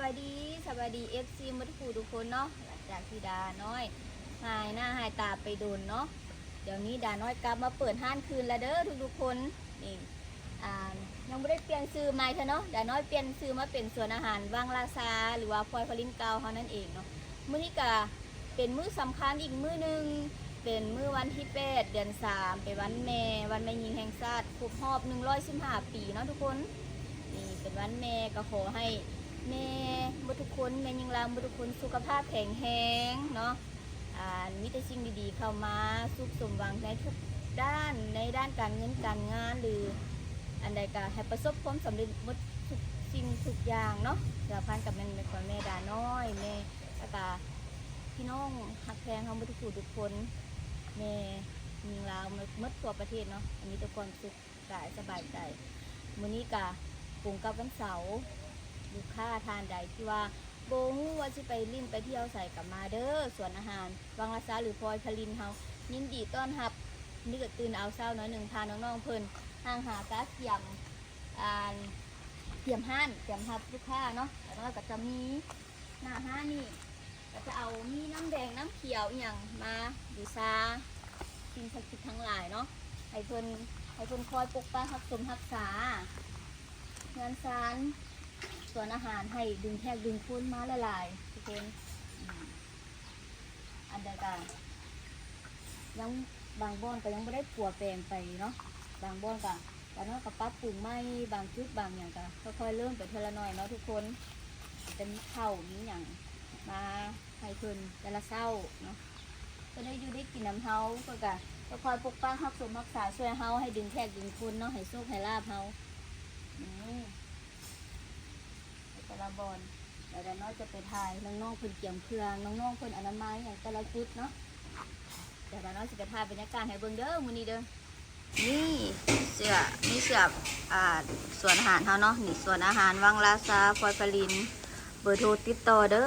ສະບາຍດີ ສະບາຍດີ ເອັຟຊີ ໝົດທຸກຜູ້ທຸກຄົນເນາະ. ຫຼັງຈາກທີ່ດານ້ອຍຫາຍໜ້າຫາຍຕາໄປດົນເນາະ, ດຽວນີ້ດານ້ອຍກັບມາເປີດຮ້ານຄືນແລ້ວເດີທຸກໆຄົນ. ນີ້ ອ່າ ຍັງບໍ່ໄດ້ປ່ຽນຊື່ໃໝ່ເທື່ອເນາະ, ດານ້ອຍປ່ຽນຊື່ມາເປັນສວນອາຫານວັງລາຊາ ຫຼືວ່າພອຍພະລິນເກົ່າເຮົານັ້ນເອງເນາະ. ມື້ນີ້ກະເປັນມື້ສຳຄັນອີກມື້ໜຶ່ງ, ເປັນມື້ວັນທີແປດ ເດືອນສາມ ເປັນວັນແມ່, ວັນແມ່ຍິງແຫ່ງຊາດ ຄົບຮອບໜຶ່ງຮ້ອຍສິບຫ້າປີເນາະທຸກຄົນ. ນີ້ເປັນວັນແມ່, ກໍຂໍໃຫ້ແມ່ໝົດທຸກຄົນ, ແມ່ຍິງລາວໝົດທຸກຄົນ ສຸຂະພາບແຂງແຮງເນາະ, ອ່າ ມີແຕ່ສິ່ງດີໆເຂົ້າມາ, ສຸກສົມຫວັງໃນທຸກດ້ານ, ໃນດ້ານການເງິນການງານ ຫຼືອັນໃດກໍໃຫ້ປະສົບຄວາມສຳເລັດໝົດທຸກສິ່ງທຸກຢ່າງເນາະ. ສະພານກັບແມ່ນ ແມ່ຄວາຍແມ່ດານ້ອຍ, ແມ່ ແລ້ວກະພີ່ນ້ອງຮັກແພງເຮົາໝົດທຸກຜູ້ທຸກຄົນ, ແມ່ຍິງລາວໝົດ ໝົດທົ່ວປະເທດເນາະ, ໃຫ້ມີແຕ່ຄວາມສຸກກາຍສະບາຍໃຈ. ມື້ນີ້ກະກົງກັບວັນເສົາ, ລູກຄ້າທ່ານໃດທີ່ວ່າບໍ່ຮູ້ວ່າຊິໄປຫຼິ້ນໄປທ່ຽວໃສກໍມາເດີ ສວນອາຫານວັງລາຊາ ຫຼືພອຍພະລິນເຮົາ ຍິນດີຕ້ອນຮັບ. ນີ້ກໍຕື່ນເອົາເຊົ້າໜ້ອຍໜຶ່ງ ພານ້ອງໆເພິ່ນຍ່າງຫາກະກຽມ ອ່າ ກຽມຮ້ານ ກຽມຮັບລູກຄ້າເນາະ. ແລ້ວກໍຈະມີ ໜ້າຮ້ານນີ້ກໍຈະເອົາມີນ້ຳແດງນ້ຳຂຽວອີ່ຫຍັງມາບູຊາສິ່ງສັກສິດທັງຫຼາຍເນາະ, ໃຫ້ເພິ່ນ ໃຫ້ເພິ່ນຄອຍປົກປັກຮັກສົມຮັກສາເຮືອນຊານສວນອາຫານ ໃຫ້ດຶງແຂກດຶງຄົນມາຫຼາຍໆ ທຸກຄົນ. ອືມ ອັນໃດກະຍັງ ບາງບ່ອນກໍຍັງບໍ່ໄດ້ປົວແປງໄປເນາະ, ບາງບ່ອນກໍ ບາງໜ້ອຍກໍປັບປຸງໃໝ່, ບາງຈຸດບາງຫຍັງກໍຄ່ອຍໆເລີ່ມໄປເທື່ອລະໜ້ອຍເນາະທຸກຄົນ. ຈະມີເຂົ້າມີຫຍັງມາໃຫ້ເພິ່ນແຕ່ລະເຊົ້າເນາະ, ເພິ່ນໄດ້ຢູ່ໄດ້ກິນນຳເຮົາ, ເພິ່ນກໍຄ່ອຍປົກປັກຮັກສົມຮັກສາຊ່ວຍເຮົາ ໃຫ້ດຶງແຂກດຶງຄົນເນາະ, ໃຫ້ໂຊກໃຫ້ລາບເຮົາ. ອືມ ແຕ່ລະບ່ອນ. ດຽວດານ້ອຍຈະໄປຖ່າຍນ້ອງໆເພິ່ນກຽມເຄື່ອງ, ນ້ອງໆເພິ່ນອະນາໄມຫຍັງແຕ່ລະຈຸດເນາະ. ດຽວດານ້ອຍຊິໄປຖ່າຍບັນຍາກາດໃຫ້ເບິ່ງເດີມື້ນີ້ເດີ. ນີ້ເສື້ອ ນີ້ເສື້ອ ອ່າ ສວນອາຫານເຮົາເນາະ, ນີ້ສວນອາຫານວັງລາຊາ ພອຍພະລິນ. ເບີໂທຕິດຕໍ່ເດີ,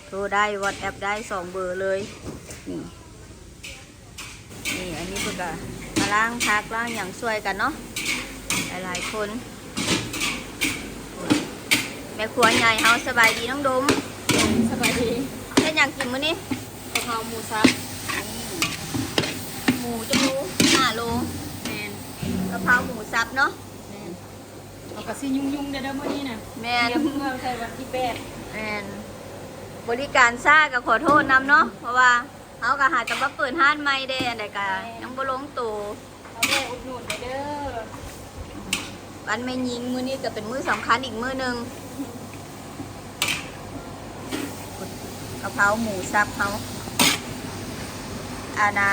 ໂທໄດ້ ວອດແອັບໄດ້ ສອງເບີເລີຍ. ນີ້ ນີ້ ອັນນີ້ເພິ່ນກະມາລ້າງຜັກລ້າງຫຍັງຊ່ວຍກັນເນາະ ຫຼາຍໆຄົນ. ແມ່ຄົວໃຫຍ່ເຮົາ ສະບາຍດີນ້ອງດົມ. ສະບາຍດີ. ເຮັດຫຍັງກິນມື້ນີ້? ກະເພົາໝູສັບ. ນີ້ ໝູຈັກໂລ? ຫ້າໂລ. ແມ່ນ. ກະເພົາໝູສັບເນາະ. ແມ່ນ. ເຮົາກະຊິຫຍຸ້ງໆແດ່ເດີມື້ນີ້ນະ. ແມ່ນ. ຕຽມເຄື່ອງໃສ່ວັນທີແປດ. ແມ່ນ. ບໍລິການຊ້າກະຂໍໂທດນຳເນາະ ເພາະວ່າ ເຮົາກໍຫາແຕ່ມາເປີດຮ້ານໃໝ່ເດ້, ອັນໃດກໍ ແມ່ນ ຍັງບໍ່ລົງໂຕ. ເຮົາແວ່ອຸດໜູນໄດ້ເດີ. ວັນແມ່ຍິງມື້ນີ້ກໍເປັນມື້ສຳຄັນອີກມື້ໜຶ່ງ. ກະເພົາໝູສັບເຮົາ ອັນນ່າ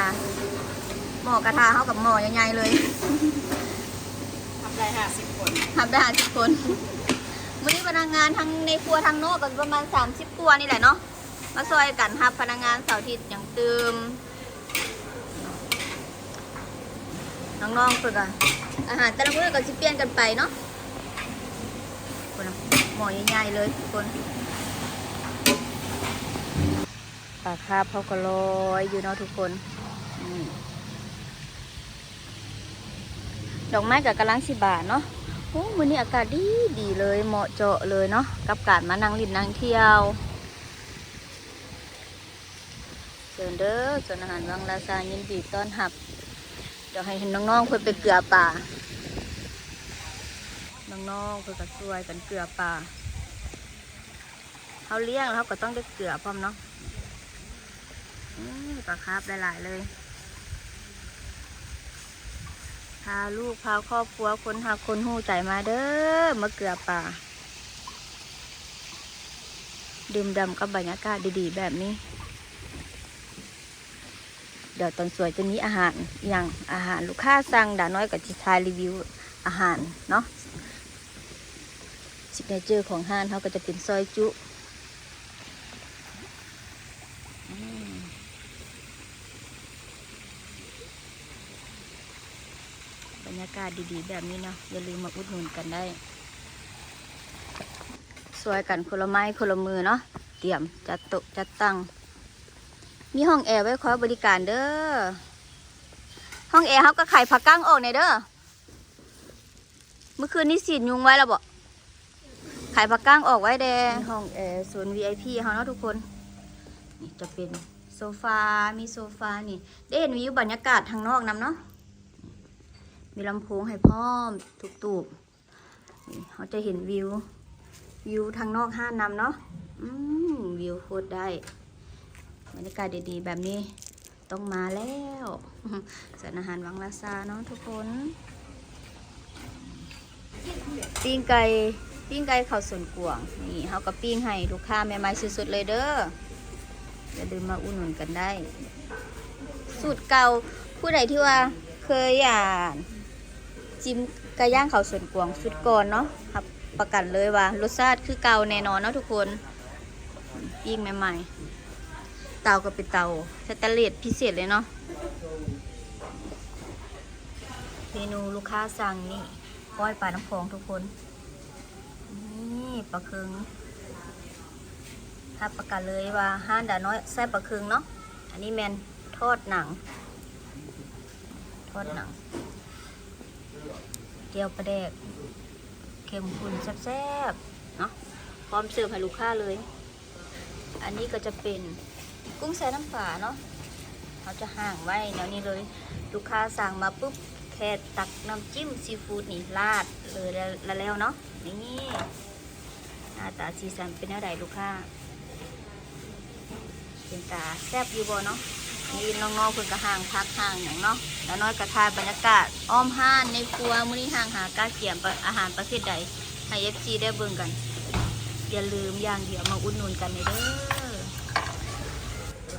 ໝໍ້ກະທະເຮົາກັບໝໍ້ໃຫຍ່ໆເລີຍ. ຮັບໄດ້ຫ້າສິບຄົນ. ຮັບໄດ້ຫ້າສິບຄົນ. ມື້ນີ້ພະນັກງານທັງໃນຄົວທັງນອກກໍປະມານສາມສິບກວ່ານີ້ແຫຼະເນາະ. ມາຊ່ອຍກັນຮັບພະນັກງານເສົາອາທິດຫຍັງຕື່ມ. ນ້ອງໆເພິ່ນກະ ອາຫານແຕ່ລະມື້ກໍຊິປ່ຽນກັນໄປເນາະ. ພຸ້ນນະ ໝໍ້ໃຫຍ່ໆເລີຍທຸກຄົນ. ປາຄາບເຮົາກໍລອຍຢູ່ເນາະທຸກຄົນ. ນີ້ ດອກໄມ້ກໍກຳລັງຊິບານເນາະ. ໂອ້ ມື້ນີ້ອາກາດດີໆເລີຍ, ເໝາະເຈາະເລີຍເນາະ ກັບການມານັ່ງຫຼິ້ນນັ່ງທ່ຽວ. ເຊີນເດີ ສວນອາຫານວັງລາຊາ ຍິນດີຕ້ອນຮັບ. ດຽວໃຫ້ນ້ອງໆເພິ່ນໄປເກືອປາ. ນ້ອງໆເພິ່ນກໍຊ່ວຍກັນເກືອປາ. ເຮົາລ້ຽງແລ້ວເຮົາກໍຕ້ອງໄດ້ເກືອພ້ອມເນາະ. ອືມ ປາຄາບຫຼາຍໆເລີຍ. ພາລູກພາຄອບຄົວ ຄົນຮັກຄົນຮູ້ໃຈມາເດີ ມາເກືອປາ ດື່ມດ່ຳກັບບັນຍາກາດດີໆແບບນີ້. ດຽວຕອນສວຍຈະມີອາຫານອີ່ຫຍັງ ອາຫານລູກຄ້າສັ່ງ ດານ້ອຍກໍຊິຖ່າຍຣີວິວອາຫານເນາະ. ຊິກເນເຈີຂອງຮ້ານເຮົາກໍຈະເປັນຊອຍຈຸ. ອືມ ບັນຍາກາດດີໆແບບນີ້ເນາະ, ຢ່າລືມມາອຸດໜູນກັນໄດ້. ຊ່ວຍກັນຄົນລະໄມ້ຄົນລະມືເນາະ, ຕຽມຈັດໂຕະຈັດຕັ່ງ. ມີຫ້ອງແອໄວ້ຄອຍບໍລິການເດີ. ຫ້ອງແອເຮົາກໍໄຂຜ້າກັ້ງອອກແດ່ເດີ. ມື້ຄືນນີ້ສີດຍຸງໄວ້ແລ້ວເບາະ? ຂາຍຜ້າກ້າງອອກໄວ້ແດ່. ຫ້ອງແອໂຊນ ວີໄອພີ ເຮົາເນາະທຸກຄົນ. ນີ້ຈະເປັນໂຊຟາ ມີໂຊຟານີ້ ໄດ້ເຫັນວິວບັນຍາກາດທາງນອກນຳເນາະ. ມີລຳໂພງໃຫ້ພ້ອມທຸກຕູບ. ນີ້ເຮົາຈະເຫັນວິວ ວິວທາງນອກຮ້ານນຳເນາະ. ອືມ ວິວໂຄດໄດ້ ບັນຍາກາດດີໆແບບນີ້ ຕ້ອງມາແລ້ວ ສວນອາຫານວັງລາຊາເນາະທຸກຄົນ. ປີ້ງໄກ່ ປີ້ງໄກ່ເຂົ້າສວນກວາງ. ນີ້ເຮົາກໍປີ້ງໃຫ້ລູກຄ້າໃໝ່ໆ ສົດໆເລີຍເດີ. ຢ່າລືມມາອຸດໜູນກັນໄດ້. ສູດເກົ່າ ຜູ້ໃດທີ່ວ່າເຄີຍ ອ່າ ຈິ້ມໄກ່ຍ່າງເຂົ້າສວນກວາງສູດກ່ອນເນາະ, ຮັບປະກັນເລີຍວ່າລົດຊາດຄືເກົ່າແນ່ນອນເນາະທຸກຄົນ. ປີ້ງໃໝ່ໆ. ເຕົາກໍເປັນເຕົາສະແຕນເລດພິເສດເລີຍເນາະ. ເມນູລູກຄ້າສັ່ງນີ້ ກ້ອຍປານ້ຳຂອງທຸກຄົນ. ນີ້ປາເຄິງ ຮັບປະກັນເລີຍວ່າຮ້ານດານ້ອຍໃຊ້ປາເຄິງເນາະ. ອັນນີ້ແມ່ນທອດໜັງ ທອດໜັງ ແຈ່ວປາແດກ ເຂັ້ມຂຸ້ນແຊບໆເນາະ ພ້ອມເສີບໃຫ້ລູກຄ້າເລີຍ. ອັນນີ້ກໍຈະເປັນກຸ້ງແຊ່ນ້ຳປາເນາະ, ເຮົາຈະຫ້າງໄວ້ແນວນີ້ເລີຍ. ລູກຄ້າສັ່ງມາປຶບ ແຄ່ຕັກນ້ຳຈິ້ມຊີຟູດນີ້ລາດເລີຍ ແລ້ວ ແລ້ວເນາະ. ນີ້ ໜ້າຕາສີສັນເປັນແນວໃດລູກຄ້າ? ເປັນຕາແຊບຢູ່ບໍ່ເນາະ? ນີ້ນ້ອງໆເພິ່ນກໍຫ້າງຜັກຫ້າງຫຍັງເນາະ. ດານ້ອຍກໍຖ່າຍບັນຍາກາດອ້ອມຮ້ານໃນຄົວ ມື້ນີ້ຫ້າງຫາກະກຽມອາຫານປະເພດໃດ ໃຫ້ເອັຟຊີໄດ້ເບິ່ງກັນ. ຢ່າລືມຢ່າງດຽວມາອຸດໜູນກັນແດ່ເດີ.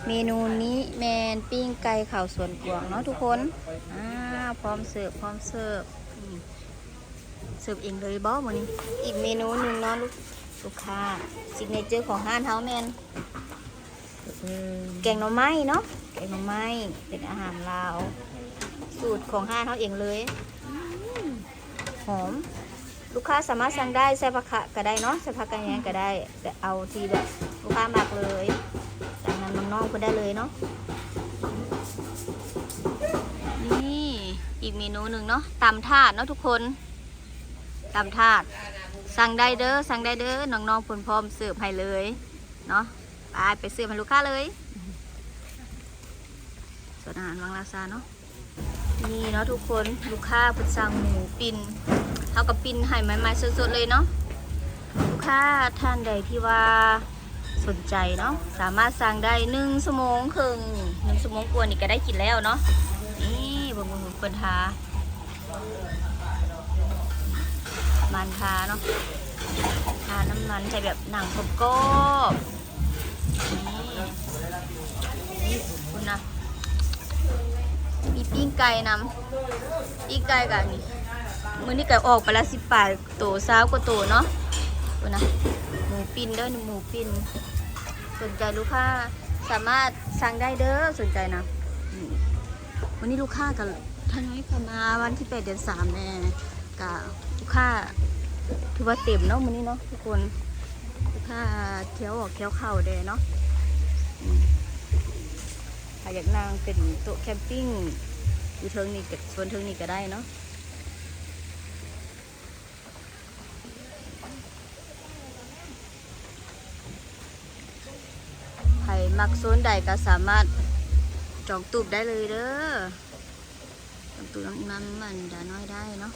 ເມນູນີ້ແມ່ນປີ້ງໄກ່ເຂົ້າສວນກວາງເນາະທຸກຄົນ. ອາ ພ້ອມເສີບ ພ້ອມເສີບ. ອືມ ເສີບເອງເລີຍບໍ່ມື້ນີ້? ອີກເມນູໜຶ່ງເນາະ ລູກ ລູກຄ້າ ຊິກເນເຈີຂອງຮ້ານເຮົາແມ່ນ ອືມ ແກງໜໍ່ໄມ້ເນາະ, ແກງໜໍ່ໄມ້ ເປັນອາຫານລາວ ສູດຂອງຮ້ານເຮົາເອງເລີຍ. ອືມ ຫອມ. ລູກຄ້າສາມາດສັ່ງໄດ້ ໃສ່ຜັກຄະກໍໄດ້ເນາະ, ໃສ່ຜັກກະແຍງກໍໄດ້ ແຕ່ເອົາທີ່ແບບລູກຄ້າມັກເລີຍ. ສັ່ງນຳນ້ອງໆເພິ່ນໄດ້ເລີຍເນາະ. ນີ້ອີກເມນູໜຶ່ງເນາະ ຕຳຖາດເນາະທຸກຄົນ. ຕຳຖາດ ສັ່ງໄດ້ເດີ ສັ່ງໄດ້ເດີ ນ້ອງໆເພິ່ນພ້ອມເສີບໃຫ້ເລີຍເນາະ. ໄປ ໄປເສີບໃຫ້ລູກຄ້າເລີຍ. ສວນອາຫານວັງລາຊາເນາະ. ນີ້ເນາະທຸກຄົນ ລູກຄ້າເພິ່ນສັ່ງໝູປີ້ນ ເຮົາກໍປີ້ນໃຫ້ໃໝ່ໆສົດໆເລີຍເນາະ. ລູກຄ້າທ່ານໃດທີ່ວ່າສົນໃຈເນາະ ສາມາດສັ່ງໄດ້ໜຶ່ງຊົ່ວໂມງເຄິ່ງ ໜຶ່ງຊົ່ວໂມງກວ່ານີ້ກໍໄດ້ກິນແລ້ວເນາະ. ນີ້ເບິ່ງໆ ເພິ່ນທາ ມັນທາເນາະ ທານ້ຳມັນໃຫ້ແບບໜັງກອບໆ. ນີ້ ນີ້ ພຸ້ນນະ ມີປີ້ງໄກ່ນຳ ປີ້ງໄກ່ກະນີ້ ມື້ນີ້ກະອອກໄປລະສິບປາຍໂຕ ຊາວກວ່າໂຕເນາະ. ພຸ້ນນະ ໝູປີ້ນເດີ ໝູປີ້ນ. ສົນໃຈລູກຄ້າສາມາດສັ່ງໄດ້ເດີ ສົນໃຈນະ. ນີ້ ມື້ນີ້ລູກຄ້າກໍທະຍອຍເຂົ້າມາ ວັນທີແປດເດືອນສາມແດ່ ກະລູກຄ້າຖືວ່າເຕັມເນາະມື້ນີ້ເນາະທຸກຄົນ. ລູກຄ້າທ່ຽວອອກທ່ຽວເຂົ້າແດ່ເນາະ. ອືມ ຖ້າຢາກນັ່ງເປັນໂຕະແຄມປິງຢູ່ເທິງນີ້ ໂຊນເທິງນີ້ກໍໄດ້ເນາະ. ໃຜມັກໂຊນໃດກໍສາມາດຈອງຕູບໄດ້ເລີຍເດີ. ຈອງຕູບນຳ ນຳອັນດານ້ອຍໄດ້ເນາະ.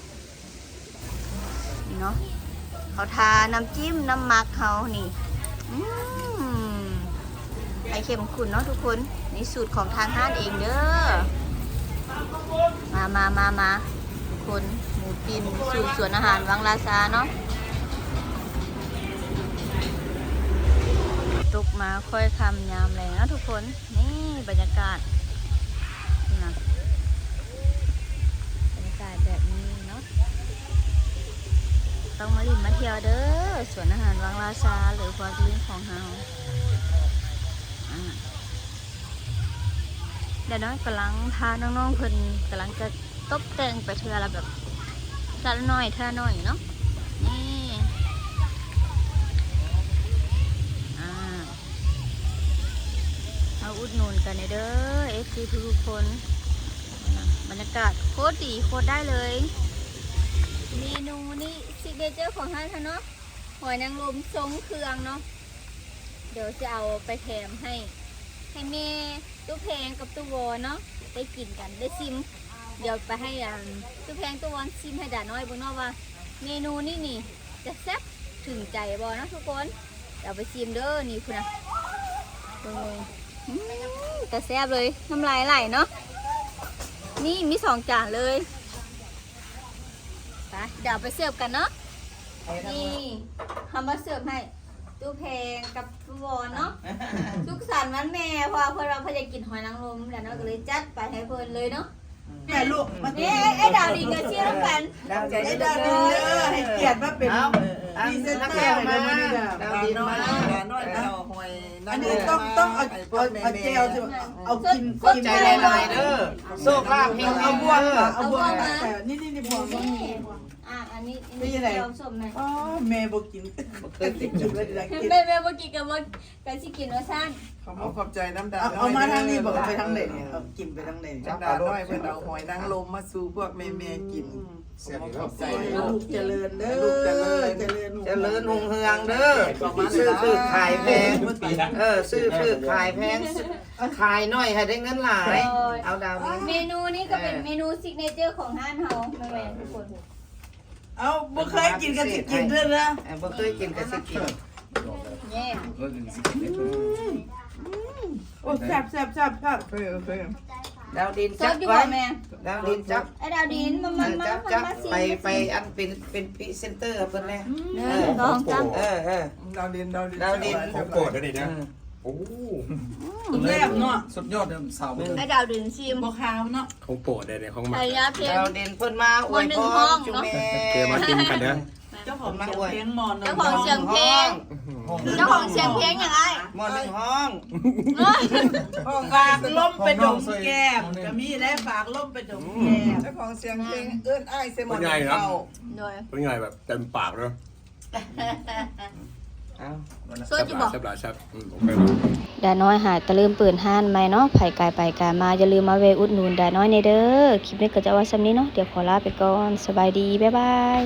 ນີ້ເນາະ ເຂົາທານ້ຳຈິ້ມ ນ້ຳໝັກເຮົານີ້ ອືມ ໃຫ້ເຂັ້ມຂຸ້ນເນາະທຸກຄົນ. ນີ້ສູດຂອງທາງຮ້ານເອງເດີ. ມາ ມາ ມາ ມາ ທຸກຄົນ ໝູປີ້ນ ສູດສວນອາຫານວັງລາຊາເນາະ. ຕົກມາຄ່ອຍຄ່ຳຍາມແລງເນາະທຸກຄົນ. ນີ້ບັນຍາກາດນະ ບັນຍາກາດແບບນີ້ເນາະ. ຕ້ອງມາຫຼິ້ນມາທ່ຽວເດີ ສວນອາຫານວັງລາຊາ ຫຼື ພາກພື້ນຂອງເຮົາ. ອາ ດານ້ອຍກຳລັງພານ້ອງໆເພິ່ນ ກຳລັງຈະຕົບແຕ່ງໄປເທື່ອລະແບບ ເທື່ອລະໜ້ອຍ ເທື່ອລະໜ້ອຍເນາະ. ນີ້ ອາ ມາອຸດໜູນກັນເດີ ເອັຟຊີທຸກໆຄົນ. ບັນຍາກາດໂຄດດີ ໂຄດໄດ້ເລີຍ. ເມນູນີ້ຊິກເນເຈີຂອງຮ້ານເຮົາເນາະ. ຫອຍນາງລົມຊົງເຄື່ອງເນາະ ດຽວຈະເອົາໄປແຖມໃຫ້ ໃຫ້ແມ່ຕູ້ແພງກັບຕູ້ວອນເນາະ ໄດ້ກິນກັນ ໄດ້ຊິມ. ດຽວໄປໃຫ້ ອ່າ ຕູ້ແພງຕູ້ວອນຊິມໃຫ້ດານ້ອຍເບິ່ງເນາະວ່າ ເມນູນີ້ນີ້ຈະແຊບເຖິງໃຈບໍ່ເນາະທຸກຄົນ. ດຽວໄປຊິມເດີ. ນີ້ພຸ້ນນະ ເບິ່ງເລີຍ. ອືມ ຕາແຊບເລີຍ ນ້ຳລາຍໄຫຼເນາະ. ນີ້ມີສອງຈານເລີຍ. ໄປ ດຽວໄປເສີບກັນເນາະ. ນີ້ ເຮົາມາເສີບໃຫ້ຕູ້ແພງກັບຕູ້ວອນເນາະ. ສຸກສັນວັນແມ່ ເພາະວ່າເພິ່ນວ່າເພິ່ນຢາກກິນຫອຍນາງລົມ ແລ້ວເນາະ ກໍເລີຍຈັດໄປໃຫ້ເພິ່ນເລີຍເນາະ. ແມ່ລູກ ນີ້ ໄອ້ດາວດິນກໍຊິນຳກັນ. ດາວດິນເດີ ໃຫ້ກຽດມາເປັນ ເອົ້າ ພຣີເຊັນເຕີໃຫ້ເຮົາມື້ນີ້ເດີ. ດາວດິນມາ ດາວດິນມາ ອັນນີ້ຕ້ອງ ຕ້ອງເອົາ ເອົາແຈ່ວຊິ ເອົາກິນ ຂອບໃຈຫຼາຍໆເດີ. ໂຊກລາບເຮັງໆເດີ. ເອົາບ່ວງມາ ນີ້ໆໆ ບ່ວງ ນີ້ ອ່າ ອັນນີ້ ນີ້ແຈ່ວສົ້ມນະ. ອໍ ແມ່ບໍ່ກິນ ບໍ່ເຄີຍກິນ ແມ່ ແມ່ບໍ່ກິນກໍບໍ່ ກໍຊິກິນວ່າຊັ້ນ. ຂອບ ຂອບໃຈນຳດາວ. ເອົາມາທາງນີ້ບໍ ໄປທາງໃດນີ້ ເອົາກິນໄປທາງໃດນີ້. ດາວນ້ອຍເພິ່ນເອົາຫອຍນາງລົມມາສູ່ພວກແມ່ໆກິນ. ຂອບໃຈ ລູກຈະເລີນເດີ ລູກຈະເລີນ ຈະເລີນຮຸ່ງເຮືອງເດີ. ຊື້ຖືກຂາຍແພງ ເອີ ຊື້ຖືກຂາຍແພງ ຂາຍໜ້ອຍໃຫ້ໄດ້ເງິນຫຼາຍ. ເອົາດາວນີ້ ເມນູນີ້ກໍເປັນເມນູຊິກເນເຈີຂອງຮ້ານເຮົາ ແມ່ນໆ ທຸກຄົນ. ເອົາ ບໍ່ເຄີຍກິນກໍຊິກິນເດີ. ເອີ ບໍ່ເຄີຍກິນກໍຊິກິນ. ໂອ້ ແຊບໆໆໆ. ໂອເຄ ໂອເຄ ດາວດິນຈັບໄວ້ ດາວດິນຈັບ. ໄອ້ດາວດິນ ມາ ມາ ມາ ມາຊິ ໄປ ໄປອັນເປັນ ເປັນພຣີເຊັນເຕີເພິ່ນແດ່. ໜຶ່ງ ສອງ ສາມ. ເອີ ເອີ ດາວດິນ ດາວດິນ ດາວດິນ ຂອງໂປດອັນນີ້ນະ. ໂອ້ ສຸດຍອດເນາະ ສຸດຍອດເດີສາວ. ໄອ້ດາວດິນຊິມ ບໍ່ຄາວເນາະ ຂອງໂປດເດ້ ຂອງມັນ. ດາວດິນເພິ່ນມາອວຍພອນຈຸແມ່ ໂອເຄ ມາກິນກັນເດີ. ເຈົ້າຂອງສຽງເພງໝໍໜຶ່ງ ເຈົ້າຂອງສຽງເພງ ເຈົ້າຂອງສຽງເພງຫຍັງອ້າຍ? ໝໍໜຶ່ງຮ້ອງ ຮ້ອງ ຝາກລົມໄປດົມແກ້ມ ກໍມີແຫຼະ ຝາກລົມໄປດົມແກ້ມ. ເຈົ້າຂອງສຽງເພງເອີ້ນອ້າຍໃສ່ໝໍໜຶ່ງເຂົ້າ. ໂດຍ ເປັນໄງ ແບບເຕັມປາກເລີຍ. ເອົາ ສົດຢູ່ບໍ່? ແຊບຫຼາຍ ແຊບຫຼາຍ ແຊບ. ອືມ ໂອເຄ. ດານ້ອຍຫາກະເລີ່ມເປີດຮ້ານໃໝ່ເນາະ ໃຜກາຍໄປກາຍມາ ຢ່າລືມມາແວ່ອຸດໜູນດານ້ອຍແດ່ເດີ. ຄລິບນີ້ກໍຈະເອົາໄວ້ສ່ຳນີ້ເນາະ ດຽວຂໍລາໄປກ່ອນ ສະບາຍດີ ບາຍບາຍ.